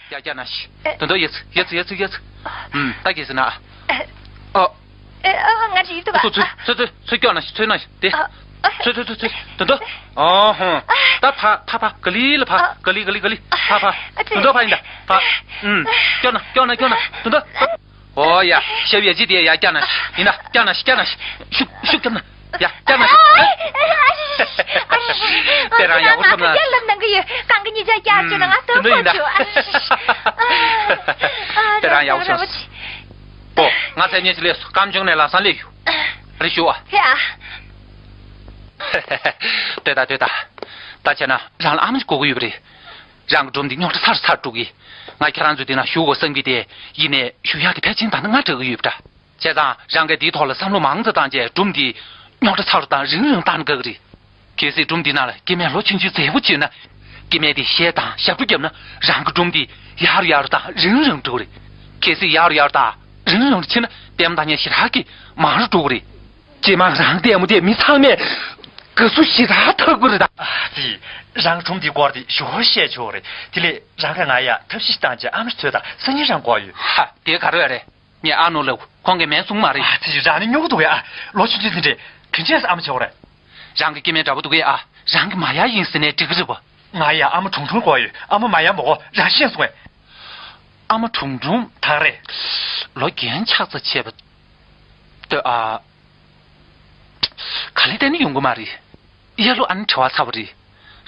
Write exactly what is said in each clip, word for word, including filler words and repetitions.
ཡ་སྐྱག་ན་ཤི། ཨེ། དོན་དུ་ཡེ་ཚུ་ཡེ་ཚུ་ཡེ་ཚུ་ཡེ་ཚུ། ཨུམ། ད་གེ་སི་ན། ཨོ། ཨེ་ཨ་ང་རིག་འདུག་ཚུ་ཚུ་ཚུ་ཚུ་ཚུ་སྐྱོག་ན་ཤི་ཚུ་ན་ཤི་དེ། ཨ། ཨ། ཚུ་ཚུ་ཚུ་ཚུ་དོན་དུ། ཨོ་ཧོ། ད་ཕ་ཕ་ཕ་ག་ལི་ལ་ཕ་ག་ལི་ག་ལི་ག་ལི་ཕ་ཕ། ཨ་ཚེ། དོན་དུ་ཕ་ཡིན་ད་ཕ། ཨུམ། སྐྱོག་ན་སྐྱོག་ན་སྐྱོག་ན་དོན་དུ། ཨོ་ཡ། ཤབ་ཡ་ཅི་དེ་ཡ་སྐྱག་ན་ཤི་ཡིན་ད་སྐྱག་ན་ཤི་སྐྱག་ན་ཤི་ཤུག་ཤུག་སྐྱོག་ན། ཡ་སྐྱག་ན་ཤི། དེ་རང་ཡག་པོ་བསམ་ན། ལབ་ནང་གི་ཡོད་གང་གི་ཉིད་ཅག་སྐྱག་བཅོས་ན་ང་ཐོབ་དེ་འདྲ་ཡིན་ད། ཁོ་བཅོས་ཨ། དེ་རང་ཡག་པོ་བསམ། ཨོ། ང་ཚེ་ཉིན་ཅི་ལས་སུ་ཀམ་ཆུང་ནས་ལ་སང་ལས་ཡོད་རེ་ཞུ་བ། ཧེ་ཨ། དེ་ད་དེ་ད། ད་བྱས་ན་རང་ལ་ཨ་མ་ཞིག་དགོས་ཀྱི་ཡོད་པ་རེད། རང་གི་སྒྲུང་འདི་རྙོག་དྲ་ཚ་རུ་ཚ་རུ་འགྲོ་གི། ང་ཁྱེད་རང་ཚོའི་དེ་ན་བཞུགས་དགོས་བསམ་གི་དེ། ཡིན་ནའི་བཞུགས་ཡག་དེ་ཕལ་ཆེར་ད་ནི་ང་དྲག་གི་ཡོད་པ་འདྲ། བྱས་ཙང་རང་གིས་འདིའི་ཐོག་ལ་བསམ་བློ་མང་ཙམ་བཏང་རྗེས་སྒྲུང་འདི་རྙོག་དྲ་ཚ་རུ་དང་རིང་རིང་བཏང་ན་དགའ་གི་རེད། གལ་སྲིད་སྒྲུང་འདི་ནང་ལ་སྐྱེ་དམན་ལོ་ཆུང་ཆུང་མཛེས་པོ་བྱས་ན། སྐྱེ་དམན་དེ་གཞས་དང་ཞབས་བྲོ་བརྒྱབ་ན་རང་གི་སྒྲུང་འདི་ཡག་རུ་ཡག་རུ་དང་རིང་རིང་འགྲོ་གི་རེད། གལ་སྲིད་ཡག་རུ་ཡག་རུ་དང་རིང་རིང་རུ་ཕྱིན་ན་ལྟད་མོ་ལྟ་མཁན་ཞེ་དྲག་གིས་མང་རུ་འགྲོ་གི་རེད། རྗེས་མ་རང་ལྟད་མོ་དེ་མི་ཚང་མས་དགའ་བསུ་ཞེ་དྲག་ཐོབ་ཀྱི་རེད་ད། ཨ་ཙི། རང་སྒྲུང་འདིའི་སྐོར་དེ་ཞུ་བ་བཤད་ཆོག་རེད། དེ་ལས་རང་གིས་ང་ཡ་ཐབས་ཤེས་བཏང་རྗེས་ཨ་མ་ཞིག་འཚོལ་དང་སང་ཉིན་རང་འགོར་ཡོད། ཧ། དེ་ག་རེ་རེད། ངས་ཨ་ནུ་ལབ་ཁོང་གིས་མིན་གསུངས་མ་རེད། ཨ་ཙི། རང་ནི་སྨྱོ་གི་འདུག་གས་ཨ། ལོ་ཆུང་ཆུང་དེ་འདྲས་ག་འདྲས་ཨ་མ་བྱེད་དགོས་རེད། རང་གི་སྐྱེ་དམན་འདྲ་པོ་འདུག་གས་ཨ། རང་གི་མ་ཡ་ཡིན་ཟེར་ནས་འགྲིག་གི་རེད་པ། ང་ཡ་ཨ་མ་ཁྲུང་ཁྲུང་དགོས་ཡོད། ཨ་མ་མ་ཡ་མ་དགོས་རང་ཤེས་སོང་ངས། ཨ་མ་ཁྲུང་ཁྲུང་ད་རེད། ལོ་རྒན་ཆགས་ཚར་བྱས་པ། ལྟོས་ཨ། ག་ལེ་བལྟས་ནི་ཡོང་གི་མ་རེད། གཡག་ལོ་ཨ་ནི་བྲེལ་བ་ཚ་པོ་རེད།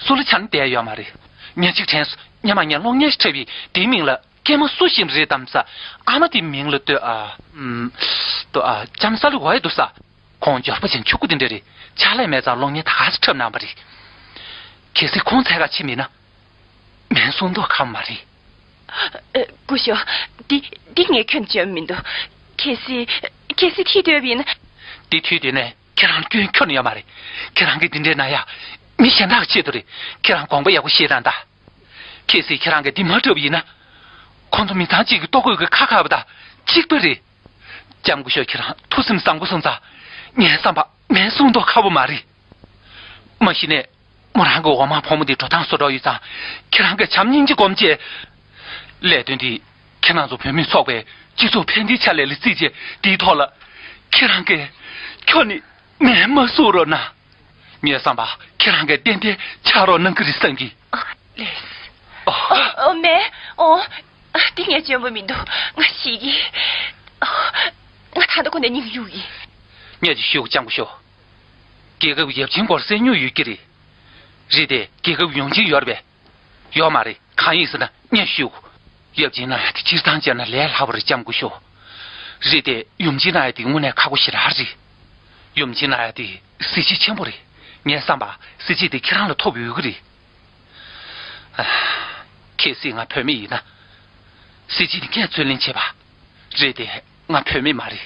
སུ་ལ་ཆ་ནི་བསྡད་ཡོད་མ་རེད། ཉིན་གཅིག་དྲན་སོང་། སྔོན་མ་ངས་གློག་བརྙན་ཞིག་འཁྲབ་པས་དེའི་མིང་ལ་སྐྱེས་མ་སུ་ཞིག་རེད་དམ་ས། ཨ་མ་དེའི་མིང་ལ་ལྟོས་ཨ། ཨུམ། ལྟོས་ཨ། ལྕམ་ས་ལུ་བ་ཡི་འདུག་ས། ཁོང་འབྱོར་པ་ཅན་ཕྱུག་པོ་དེ་འདྲ་རེད། ཕྱག་ལས་མེད་ཙང་གློག་བརྙན་ད་ག་ཚོད་འཁྲབ་གནང་བ་རེད། གལ་སྲིད་ཁོང་འཚོལ་ག་ཕྱིན་མེད་ན། མིན་གསུང་མདོག་ཁ་པོ་མ་རེད། ཨ། སྐུ་ཞབས། འདི་འདི་ངས་ཁྱོན་བཅོས་མི་འདུག་གལ་སྲིད་གལ་སྲིད་ཁྱེད་འདོད་པ་ཡིན་ན། འདི་དུས་འདི་ནས་ཁྱེད་རང་སྐྱོན་ཁྱོན་ནས་ཡོད་མ་རེད། ཁྱེད་རང་གིས་འདི་འདྲའི་ན་ཡ་མི་གཞན་དག་གི་ཆེད་དུ་རེད། ཁྱེད་རང་དགོངས་པ་ཡག་པོ་བཞེས་དང་ད། གལ་སྲིད་ཁྱེད་རང་གིས་འདི་མ་འཁྲབ་པ་ཡིན་ན། ཁོང་ཚོ་མི་ཚང་གཅིག་གི་ལྟོ་གོས་ཀྱི་ཁ་ཁ་བ་དང་གཅིག་པ་རེད། ལྕམ་སྐུ་ཞབས་ཁྱེད་རང་ཐུགས་སེམས་བཟང་པོ་སོང་ཙང་། ངའི་བསམ་པ་མིན་གསུང་མདོག་ཁ་པོ་མ་རེད། མ་གཞི་ནས་མོ་རང་གི་འོག་མ་ཕོ་མོ་དེ་འགྲོ་སྟངས་བཟོ་འདྲ་ཡོད་ཙང་། ཁྱེད་རང་གིས་བྱམས་སྙིང་རྗེ་སྒོམ་བྱས། ལས་དོན་འདི་ཁྱེད་རང་ཚོ་བུད་མེད་ཚོགས་པའི་སྤྱི་ཚོགས་ཕན་བདེའི་ཕྱག་ལས་ལ་བརྩིས་བྱས། དེའི་ཐོག་ལ་ཁྱེད་རང་གིས་ཁྱོན་ནས་མེ་མ་བསུ་རོགས་གནང་། ངའི་བསམ་པ་ཁྱེད་རང་གིས་ཏན་ཏན་ཕྱག་རོགས་གནང་གི་རེད་བསམ་གི། ཨ། ལེས། ཨོ། ཨོ། ཨོ། མེ། ཨོ། ཨ། འདི་ངས་འཇོན་པོ་མི་འདུག་ང་ཤི་གི། ཨོ། ང་ད་ལྟ་ཁོ་ནས་སྙིང་གཡུག་གི། ངས་ཅིག་ཞུ། ལྕམ་སྐུ་ཞབས། རྒྱལ་ཁབ་ཡབ་ཆེན་སྐོར་གསན་མྱོང་ཡོད་ཀྱི་རེད། རེད་དེ། རྒྱལ་ཁབ་ཡོངས་ཆེན་ཡོད་རེད་པས། ཡོད་མ་རེད། གང་ཡིན་ཟེར་ན་ངས་ཞུ། ཡབ་ཆེན་གནང་ཡ་དེ་སྤྱིར་བཏང་བྱས་ན་ལས་སླ་པོ་རེད། ལྕམ་སྐུ་ཞབས། རེད་དེ། ཡུམ་ཆེན་གནང་ཡ་དེ་དངོས་གནས་ཁག་པོ་ཞེ་དྲག་རེད། ཡུམ་ཆེན་གནང་ཡ་དེ་གཟི་བརྗིད་ཆེན་པོ་རེད། ངའི་བསམ་པ་གཟི་བརྗིད་དེ་ཁྱེད་རང་ལ་ཐོབ་ཡོད་ཀྱི་རེད། ཨ། གལ་སྲིད་ང་བུད་མེད་ཡིན་ན། གཟི་བརྗིད་དེ་ངས་རྩོད་ལེན་བྱེད་པ། རེད་དེ། ང་བུད་མེད་མ་རེད།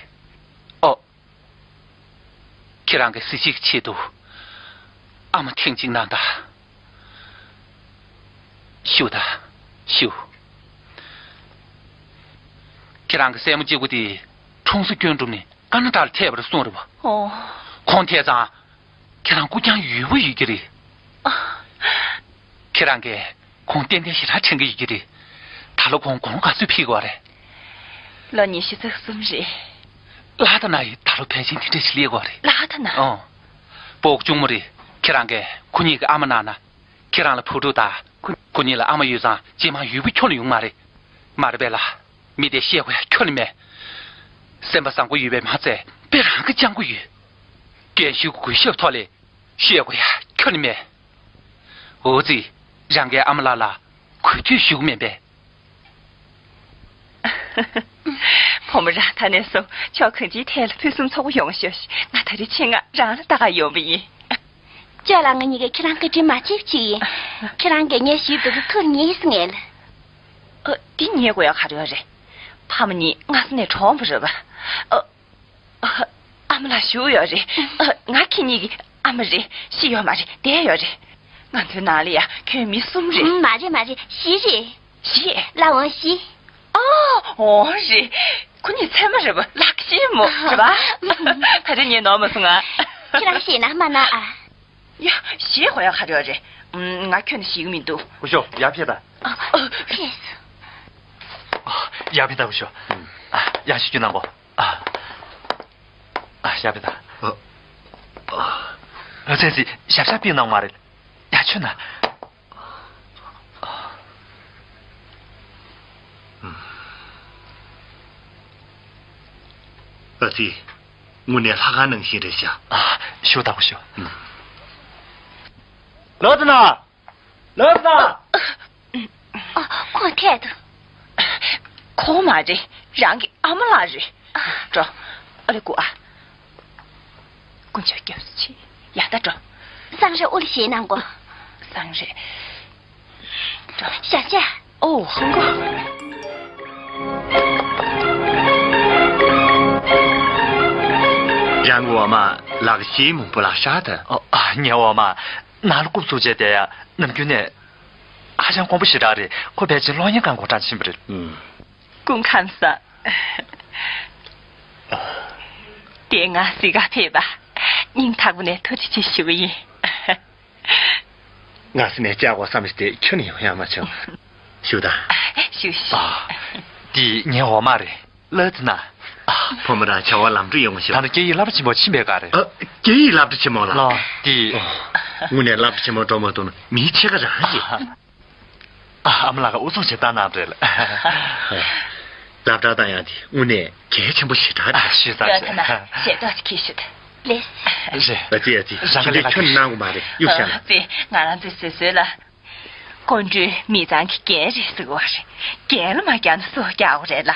ཨོ། ཁྱེད་རང་གི་གཟི་བརྗིད་ཀྱི་ཆེད་དུ་ཨ་མ་ཐེངས་གཅིག་གནང་དང་། ཞུ་དང་། ཞུ། ཁྱེད་རང་གི་སྲས་མོ་གཅིག་པུ་དེ་འཁྲུངས་ས་སྐྱོན་གྲུབ་ནས་ཀ་ན་ཌ་ལ་ཐེབས་པ་རེད་གསུངས་རེད་པ། ཨོ། ཁོང་ཐེབས་ཙང་ཁྱེད་རང་སྐུ་རྐྱང་ཡོད་པོ་ཡོད་ཀྱི་རེད། ཨ། ཁྱེད་རང་གིས་ཁོང་ཏན་ཏན་ཞེ་དྲག་དྲན་གྱི་ཡོད་ཀྱི་རེད། ད་ལོ་ཁོང་དགུང་ལོ་ག་ཚོད་ཕེབས་ཀྱི་ཡོད་རེད། ལོ་ཉི་ཤུ་རྩ་གསུམ་རེད། ལྷ་ད་ན་ཡིས་ད་ལོ་ཕལ་ཆེར་དེ་འདྲ་ཞིག་སླེབས་ཀྱི་ཡོད་རེད། ལྷ་ད་ན། ཨོ། སྤོ་བོ་གཅུང་མོ་རེད། ཁྱེད་རང་གིས་ཁོ་གཉིས་ཀྱི་ཨ་མ་གནང་ན། ཁྱེད་རང་ལ་བུ་ཕྲུག་དང་། ཁོ་ཁོ་གཉིས་ལ་ཨ་མ་ཡོད་ཙང་རྗེས་མ་ཡུལ་པོ་ཁྱོན་ནས་ཡོང་མ་རེད། མ་རེད་པས་ལགས། མི་དེ་བཤད་དགོས་ཡ་ཁྱོན་ནས་མེད། སེམས་པ་བཟང་པོ་ཡོད་པས་མ་ཚད་དཔེ་རང་གི་སྤྱང་པོ་ཡོད། རྒན་ཞིག་གི་གུས་ཞབས་ཐོག་ལས་བཤད་དགོས་ཡ་ཁྱོན་ནས་མེད། འོ་ཙི། རང་གི་ཨ་མ་ལགས་ལ་གུས་འདུད་ཞུ་གི་མིན་པས། བུ་མོ་རང་ད་ནས་བཟུང་ཕྱོགས་གང་ཅིའི་ཐད་ལ་ཕུན་སུམ་ཚོགས་པོ་ཡོང་ཤོག་ང་ད་རེས་ཆེད་མངགས་རང་ལ་ལྟ་ག་ཡོང་བ་ཡིན། ཅོ་ལགས། ང་གཉིས་ཀས་ཁྱེད་རང་བཀའ་དྲིན་མ་ཆེ་བ་ཅིག་ཡིན། ཁྱེད་རང་གིས་ངའི་ཞིབ་ཏུ་ཚུར་ཉན་སོང་ངས་ལ། ཨ། འདི་ཉན་དགོས་ཡ་ག་རེ་ཡོད་རེད། ཕ་མ་གཉིས་སྔ་ས་ནས་གྲོངས་པ་རེད་པ། ཨ། ཨ། ཨ་མ་ལགས་བཞུགས་ཡོད་རེད། ཨ། ང་ཁྱེད་གཉིས་ཀྱི་ཨ་མ་རེད། ཤི་ཡོད་མ་རེད། བསྡད་ཡོད་རེད། ང་ཚོའི་ནང་ལ་ཡ་ཁྱོན་མི་གསུམ་རེད། མ་རེད་མ་རེད། བཞི་རེད། བཞི། ལྷ་དབང་བཞི། ཨ། འོ་རེད། ཁོ་གཉིས་ཚད་མ་རེད་པ། ལག་ཤེས་མོ་རེད་པ། ད་རེས་ངས་ནོར་མ་སོང་ང་། ཁྱེད་རང་ཤེས་ན་མ་ན་ཨ། ཡ། ཞེད་དགོས་ཡ་ག་རེ་ཡོད་རེད། ང་ཁྱོན་ནས་ཞེད་ཀྱི་མི་འདུག་སྐུ་ཞབས། ཡར་ཕེབས་དང་། ཨ། ཨ། ཕེབས་སོང་། ཡར་ཕེབས་དང་ཞུ། ཨ། ཡར་ཞུ་རྒྱུ་གནང་གོ། ཨ། ཨ། ཡར་ཕེབས་དང་། ཨ། ཨ། ཨ། ཚེ་ཚེ་ཞབས་ཞབས་པའི་གནང་མ་རེད། ཡར་ཕྱོན་ན། ཨ་ཙི། དངོས་གནས་ལྷ་ཁང་ནང་བཞིན་རེད་ཤག། ཨ། ཞུ་དང་ཞུ། ལོ་ཙི་ན། ལོ་ཙི་ན། ཨ། ཁོང་ཐད་དུ། ཁོང་མ་རེད། རང་གི་ཨ་མ་ལགས་རེད། འགྲོ། ཨ་ལེ་སྐུ་ཨ། དཀོན་མཆོག་སྐྱབས་སུ་མཆི། ཡ་ད་འགྲོ། སང་རེ་དབུ་ལ་བཞེས་གནང་གོ། སང་རེ། འགྲོ། ཞབས་ཕྱི། ཨོ། ཧང་གོ། རང་གི་འོག་མ་ལག་ཤེས་མང་པོ་ལགས་ཤག་ད། ཨོ། ཨ། ངའི་འོག་མ་ནང་ལ་རྐུབ་བཙུགས་བྱས་བསྡད་ཡ་ནམ་རྒྱུན་ནས་ཧ་ཅང་དཀོན་པོ་ཞེ་དྲག་རེད། ཁོ་ཕལ་ཆེར་གློག་བརྙན་སྒང་འགོ་གྲངས་ཕྱིན་པ་རེད། ཨུམ། སྐུ་ཁམས་བཟང་། དེ་ང་གཟིགས་ག་ཕེབས་པ་སྙིང་ཐག་པ་ནས་ཐུགས་རྗེ་ཆེ་ཞུ་གི་ཡིན། སྔ་ས་ནས་བཅར་དགོས་བསམ་བྱས་ཏེ་ཁྱོན་ནས་ཡོང་ཡ་མ་བྱུང་། ཞུ་ད། ཞུ་ཞུ། ཨ། འདི་ངའི་འོག་མ་རེད། ལོ་ཙི་ན། ཨ། བུ་མོ་རང་བྱ་བ་ལམ་འགྲོ་ཡོང་ཞུ། ད་ནི་སྐད་ཡིག་སློབ་གྲྭ་ཆེན་མོ་ཕྱིན་པའི་སྐབས་རེད། ཨ། སྐད་ཡིག་སློབ་གྲྭ་ཆེན་མོ་ལ། ལགས་འདི། ཨོ། དངོས་གནས་སློབ་གྲྭ་ཆེན་མོ་འགྲོ་མ་ཐུབ་ན་མིའི་ཕྱེད་ཀ་རང་རེད། ཨ། ཨ་མ་ལགས་ཀྱིས་ཨུ་ཚུགས་བྱེད་སྟངས་ནང་རེད་ལ། སློབ་གྲྭ་དང་ཡང་དེ་དངོས་གནས་གལ་ཆེན་པོ་ཞེ་དྲག་རེད། ཨ། ཞུས་ཙང་ལོ་ཙི་ན་ཞེ་ཏོག་ཅིག་གིས་ཞུ་ད། ལེས། རེད། ཨ་ཙི་ཨ་ཙི། རང་ག་ལས་ཁྱོད་གནང་དགོས་མ་རེད། གཡུག་བཞག་ན། ཨ་ཙི། ང་རང་ཚོས་བཟོས་བཟོས་ལ། ཀོང་སྤྲུལ་མི་ཚང་གི་རྒན་རེད་ཟེར་གི་བ་རེད། རྒན་ལ་མ་རྒྱག་ན་སུ་རྒྱག་གི་རེད་ལ།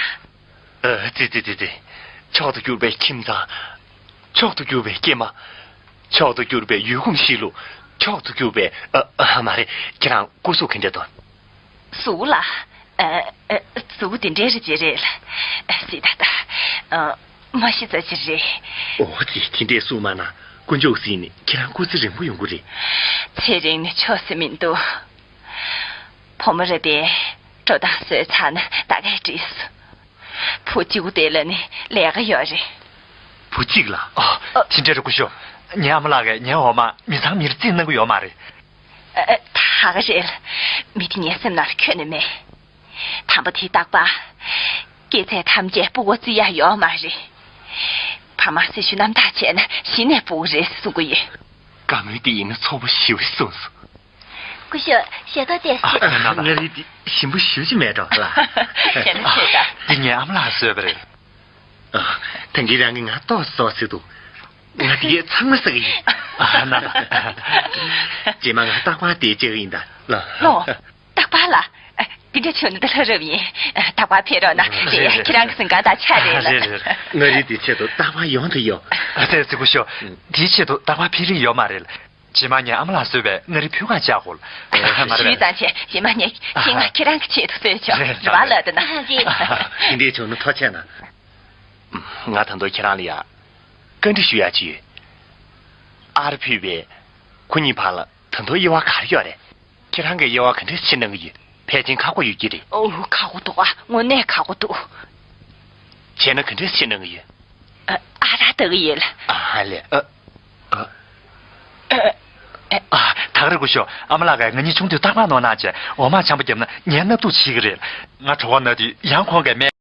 ཨ་ཙི་ཙི་ཙི་ཙི། མཆོག་ཏུ་གྱུར་པའི་ཁྱིམ་ཚང་། མཆོག་ཏུ་གྱུར་པའི་སྐྱེས་མ། མཆོག་ཏུ་གྱུར་པའི་ཡུལ་གོམས་གཤིས་ལུགས། མཆོག་ཏུ་གྱུར་པའི། ཨ། ཨ། མ་རེད། ཁྱེད་རང་སྐུ་གཟུགས་ག་འདྲ་འདུག། གཟུགས་ལ། ཨ། ཨ། གཟུགས་འདི་འདྲའི་རེ་ཅིག་རེད་ལ། ཨ། སྲིད་ད་ད། ཨ། མ་ཤི་ཙ་ཅིག་རེད། ཨོ་ཙི། དེ་འདྲའི་གཟུགས་མ་ན་དཀོན་མཆོག་གཟིགས་ནས་ཁྱེད་རང་སྐུ་ཚེ་རིང་པོ་ཡོང་གི་རེད། ཚེ་རིང་ནས་ཆོག་ས་མི་འདུག། བུ་མོ་རེད་པས། འགྲོ་སྟངས་བཟོས་ཚར་ན་ད་གས་འགྲིག་སོང་། བུ་གཅིག་པོ་དེ་ལ་ནི་ལས་ཀ་ཡོད་རེད། བུ་གཅིག་ལ། ཨ། དེ་འདྲ་རེད་སྐུ་ཞབས། ངའི་ཨ་མ་ལགས་ཀྱིས་ངའི་འོག་མ་མི་ཚང་མིར་རྩིས་གནང་གི་ཡོད་མ་རེད། ཨ། ཨ། ད་ག་རེད། མི་དེ་ངའི་སེམས་ནང་ལ་ཁྱོན་ནས་མེད། དམ་པ་དེའི་རྟག་པར། སྐྱེས་ཚད་ཐམས་ཅད་ཕྲུ་གུ་བརྩི་ཡག་ཡོད་མ་རེད། ཕ་མ་སྲི་ཞུ་རྣམ་དག་བྱས་ན་གཞི་ནས་ཕྲུ་གུ་རེད་གསུང་གི་ཡོད། བཀའ་མོལ་འདི་ཡིན་ན་ཚོགས་པ་ཞི་བས་གསུངས་སོང་། སྐུ་ཞབས། ཞལ་ཏོག་བལྟས་ཤིག། ཨ། ང་རེ་འདི་ཞིམ་པོ་ཞེ་ཅིག་མེད་འགྲོ་ལ། ཞལ་ཏོག་ཆེ་ད། འདི་ངའི་ཨ་མ་ལགས་བཟོས་པ་རེད། ཨ། ད་གིན་རང་གིས་ང་ཏོག་ཙམ་ཟོ་ཟེར་འདུག། ང་དེ་གས་ཚང་མ་ཟ་གི་ཡིན། ཨ། ན་ད། རྗེས་མ་ང་རྟག་པར་དེ་བྱེད་ཀྱི་ཡིན་ད་ལ། ལོ། རྟག་པར་ལ། ཨ། འདི་འདྲ་བྱུང་ན་ད་ལྷ་རབ་ཡིན། རྟག་པར་ཕེབས་རོགས་གནང་། ཨ། དེ་རེད་རེད། ཁྱེད་རང་གི་སེམས་ཁ་དང་ཆ་རེད་ལ། རེད་རེད། མངའ་རིས་འདི་ཆེད་དུ་རྟག་པར་ཡོང་དུ་ཡོང་། ཨ། ཙི་ཙི་སྐུ་ཞབས། ཨ། འདིའི་ཆེད་དུ་རྟག་པར་ཕེབས་རིན་ཡོད་མ་རེད། རྗེས་མ་ངའི་ཨ་མ་ལགས་བཟོས་པའི་མངའ་རིས་ཕུལ་ཁ་བཅག་གོ་ལ། ཨ། མ་རེད། ཞུས་ཙང་བྱས། རྗེས་མ་ངས་ཤིང་ང་ཁྱེད་རང་གི་ཆེད་དུ་བཟོས་ཆོག། རེད། རེད་པ་ལགས། དེ་ན། ཨ། རེད། དེ་འདྲའི་བྱུང་ན་ཐུགས་རྗེ་གནང་། ང་ད་དུང་ཁྱེད་རང་ལ་ཡ་བཀའ་འདྲི་ཞུ་ཡ་ཅིག་ཡོད། ཨར་ཕུད་པའི་ཁོ་གཉིས་བར་ལ་ད་དུང་དབྱེ་བ་ག་རེ་ཡོད་རེད། ཁྱེད་རང་གིས་དབྱེ་བ་ག་འདྲ་ཕྱེ་གནང་གི་ཡོད། ཕལ་ཆེར་ཁག་པོ་ཡོད་ཀྱི་རེད། ཨོ། ཁག་པོ་འདུག་ཨ། དངོས་གནས་ཁག་པོ་འདུག། བྱས་ན་ག་འདྲ་ཕྱེ་གནང་གི་ཡོད། ཨ། ཨ་རག་ལྟ་གི་ཡོད་ལ། ཨ་ལས། ཨ། ཨ། ཨ། ཨ། ད་ག་རེད་སྐུ་ཞབས། ཨ་མ་ལགས་ཀྱིས་ང་གཉིས་ཆུང་དུས་རྟག་པར་ནོར་གནག་བྱས། འོ་མ་ཆང་པ་བརྒྱབ་ན་ངས་སྣབས་སྡུག་བྱེད་ཀྱི་རེད། ང་གྲོད་ཁོག་ན་དུས་ཡང་ཁོང་གིས་སྨན།